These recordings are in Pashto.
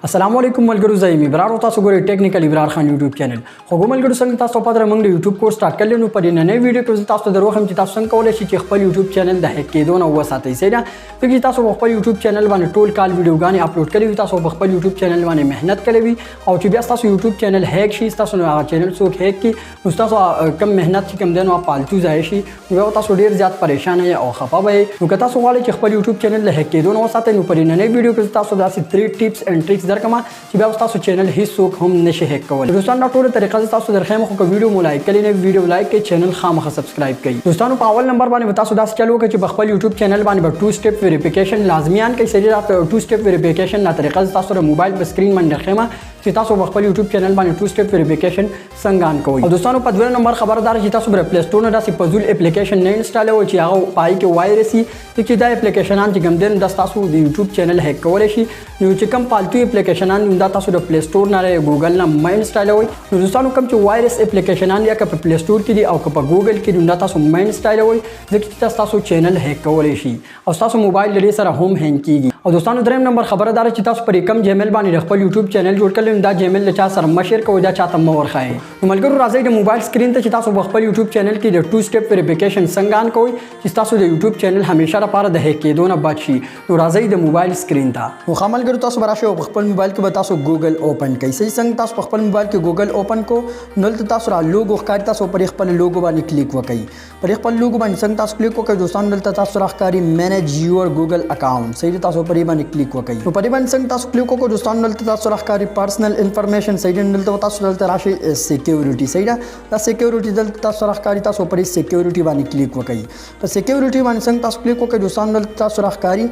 السلام علیکم ملګرو، زه یم ابرار او تاسو ګورئ ټیکنیکل ابرار خان یوټیوب چینل. خو ملګرو، څنګه تاسو پدره موږ د یوټیوب کورس سٹارټ کړل، نو په دې نننۍ ویډیو کې زه تاسو ته دروخم چې تاسو څنګه کولای شئ چې خپل یوټیوب چینل د هک کېدو نه وساتئ. صحیح ده، ځکه چې تاسو په خپل یوټیوب چینل باندې ټول کال ویډیوګانې اپلوډ کړې وي، تاسو په خپل یوټیوب چینل باندې مهنت کړی وي او چې بیا تاسو یوټیوب چینل هک شي، تاسو نو هغه چینل څوک هک کړي، نو تاسو کم مهنت چې کم دی نو پالتو ځای شي، نو بیا تاسو ډیر زیات پریشان یې او خفه به یې. نو که تاسو غواړئ چې خپل یوټیوب چینل له هک کېدو نه وساتئ، نو په دې نننۍ ویډیو کې تاسو داسې 3 ټیپس اینډ ټریکس درکم چې بیا تاسو چینل هیڅوک هم نشي هک کولی. دوستان، دا ټول طریقه زه تاسو درخیم، خو که ویډیو مو لایک کړئ نه، ویډیو لایک کړئ، چینل خامخا سبسکرایب کړئ. دوستانو، په اول نمبر باندې تاسو داسې چلو وکړئ چې په خپل یوټیوب چینل باندې به ټو سټیپ ویریفیکیشن لازمي آن کړئ. صحیح ده، ټو سټیپ ویریفیکیشن دا طریقه زه تاسو د موبایل په سکرین باندې درخیم چې تاسو په خپل یوټیوب چینل باندې ټو سټیپ ویریفیکیشن څنګه آن کوئ. او دوستانو، په دویم نمبر خبردار چې تاسو پر پلی سٹور نه داسې فضول اپلیکیشن نه انسټالوئ چې هغه پای کې وایرس وي، چې دا اپلیکیشنان چې کوم دي دا تاسو د یوټیوب چینل هک کولی شي. نو چې کوم پالتو اپلیکیشنان دا تاسو د پلی سٹور نه، ګوګل نه مه انسټالوئ. نو دوستانو، کوم چې وایرس اپلیکیشنان یا که په پلی سٹور کې دي او که په ګوګل کې دي، دا تاسو مه انسټالوئ، ځکه چې تاسو چینل هک کولی شي او تاسو موبایل لري سره هم هینګ کیږي. او دوستانو، دریم نمبر خبره دار چې تاسو پر کم جیمیل باندې د خپل یوټیوب چینل جوړ کړل، دا جیمیل له چا سره مه شیر کوئ، دا چاته مه ورښایئ. نو ملګرو، راځئ د موبایل سکرین ته چې تاسو په خپل یوټیوب چینل کې د ټو سټیپ ویریفیکیشن څنګه آن کوئ چې تاسو د یوټیوب چینل همیشه لپاره د هک کېدو نه بچ شي. نو راځئ د موبایل سکرین ته. نو ښه ملګرو، تاسو به راشئ او په خپل موبایل کې به تاسو ګوګل اوپن کړئ. صحیح، څنګه تاسو په خپل موبایل کې ګوګل اوپن کو، نو دلته تاسو را لوګو ښکاري، تاسو پر خپل لوګو باندې کلیک وکړئ. پر خپل لوګو باندې څنګه تاسو کلیک وکړئ دوستان، دلته تاسو را ښکاري منیج یور ګوګل اکاونټ. صحیح، تاسو پر باندې کلیک وکړئ. نو پر باندې څنګه تاسو کلیک وکړئ دوستان، دلته تاسو را ښکاري پرسنل انفارمیشن. صحیح، دلته تاسو دلته راشي سکیورټي. صحیح ده، دا سکیورټي دلته تاسو را ښکاري، تاسو پر سکیورټي باندې کلیک وکړئ. په سکیورټي باندې څنګه تاسو کلیک وکړئ دوستان، دلته تاسو را ښکاري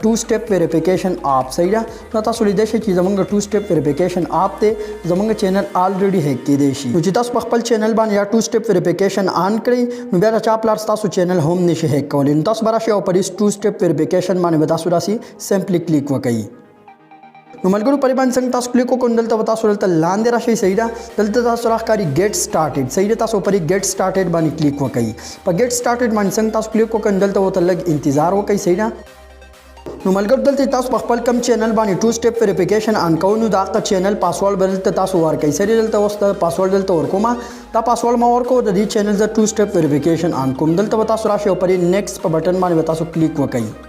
ټو سټیپ ویریفیکیشن اپ. صحیح ده، نو تاسو لیدای شئ چې زمونږ ټو سټیپ ویریفیکیشن اپ دی، زمونږ چینل الریډي هک کېدی شي. نو چې تاسو په خپل چینل باندې یا ټو سټیپ ویریفیکیشن آن کړئ، نو بیا د چا پلار تاسو چینل هم نشي هک کولی. نو تاسو به راشئ او پر ټو سټیپ ویریفیکیشن باندې به تاسو راسي سمپلی کلیک وکړئ. نو ملګرو، پر باندې څنګه تاسو کلیک وکړئ، دلته به تاسو دلته لاندې راشئ. صحیح ده، دلته تاسو راښکاري ګیټ سٹارټډ. صحیح ده، تاسو پر ګیټ سٹارټډ باندې کلیک وکړئ. په ګیټ سٹارټډ باندې څنګه تاسو کلیک وکړئ، دلته ورته لږ انتظار وکړئ. صحیح ده، نو ملګرو، دلته تاسو په خپل کم چینل باندې ټو سټیپ ویریفیکیشن آن کوئ، نو دا هغه چینل پاسورډ به دلته تاسو ورکړئ. صحیح، دلته اوس دا پاسورډ دلته ورکوم، دا پاسورډ ما ورکو، د دې چینل زه ټو سټیپ ویریفیکیشن آن کوم. دلته به تاسو راشئ او پر نیکسټ په بټن باندې به تاسو کلیک وکړئ.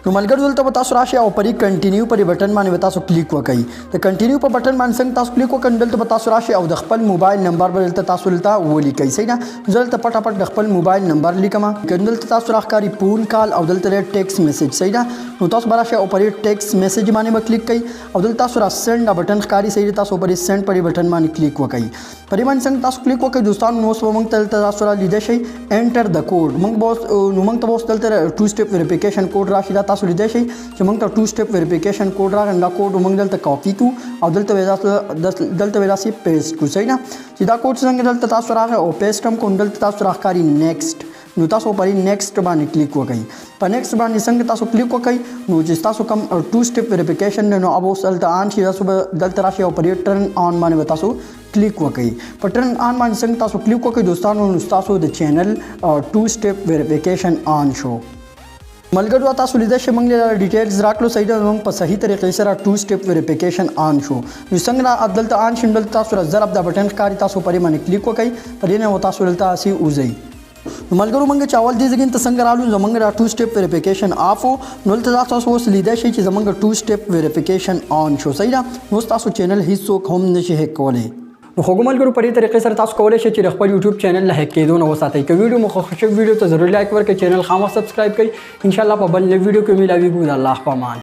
نو ملګرو، دلته به تاسو راشئ او پرې کنټینیو پر بټن باندې به تاسو کلیک وکړئ. د کنټینیو په بټن باندې څنګه تاسو کلیک وکړئ، دلته به تاسو راشئ او د خپل موبایل نمبر به دلته تاسو دلته ولیکئ. صحیح ده، زه دلته پټاپټ د خپل موبایل نمبر لیکم. دلته تاسو راښکاري فون کال او دلته ټیکس میسج. صحیح ده، نو تاسو به راشئ او پرې ټیکس میسج باندې به کلیک کړئ او دلته تاسو را سند بټن ښکاري. صحیح ده، تاسو پرې سند پر بټن باندې کلیک وکړئ. پرې باندې څنګه تاسو کلیک وکړئ دوستان، نو اوس به موږ ته دلته تاسو را لیدای شئ انټر د کوډ. موږ به اوس نو موږ ته به اوس دلته ټو سټیپ ویریفیکیشن کوډ راشي. دا تاسو لیدای شئ چې موږ ته ټو سټیپ ویریفیکیشن کوډ راغی. دا کوډ موږ دلته کاپي کو او دلته به داسې پیسټ کو. صحیح ده، چې دا کوډ څنګه دلته تاسو راغی او پیسټ هم کوم، دلته تاسو راښکاري نیکسټ، نو تاسو پرې نیکسټ باندې کلیک وکړئ. په نیکسټ باندې څنګه تاسو کلیک وکړئ، نو چې تاسو کوم ټو سټیپ ویریفیکیشن نو اب اوس دلته آن شي. تاسو به دلته راشئ او پرې ټرن آن باندې به تاسو کلیک وکړئ. په ټرن آن باندې څنګه تاسو کلیک وکړئ دوستانو، نو تاسو د چینل ټو سټیپ ویریفیکیشن آن شو. ملګرو، تاسو لیدای شئ موږ له ډیټیلز راکړو. صحیح ده، موږ په صحیح طریقې سره ټو سټیپ ویریفیکیشن آن شو. نو څنګه دلته آن شي، دلته تاسو ضرب دا بټن ښکاري، تاسو پرې باندې کلیک وکړئ، پرې نه تاسو دلته هسې وځئ. نو ملګرو، موږ چې اول دې ځای ته څنګه رالو، زمونږ را ټو سټیپ ویریفیکیشن آف وو. نو دلته تاسو اوس لیدای شئ چې زمونږ ټو سټیپ ویریفیکیشن آن شو. صحیح ده، نو تاسو چینل هیڅوک هم نشي هک کولی. نو خوږو ملګرو، په دې طریقې سره تاسو کولی شئ چې د خپل یوټیوب چینل له هک کېدو نه وساتئ. که ویډیو مو خوښ شوه، ویډیو ته ضرور لایک ورکړئ، چینل خامخا سبسکرایب کړئ. انشاءالله په بل نوي ویډیو کې ملاویږو. د الله په امان.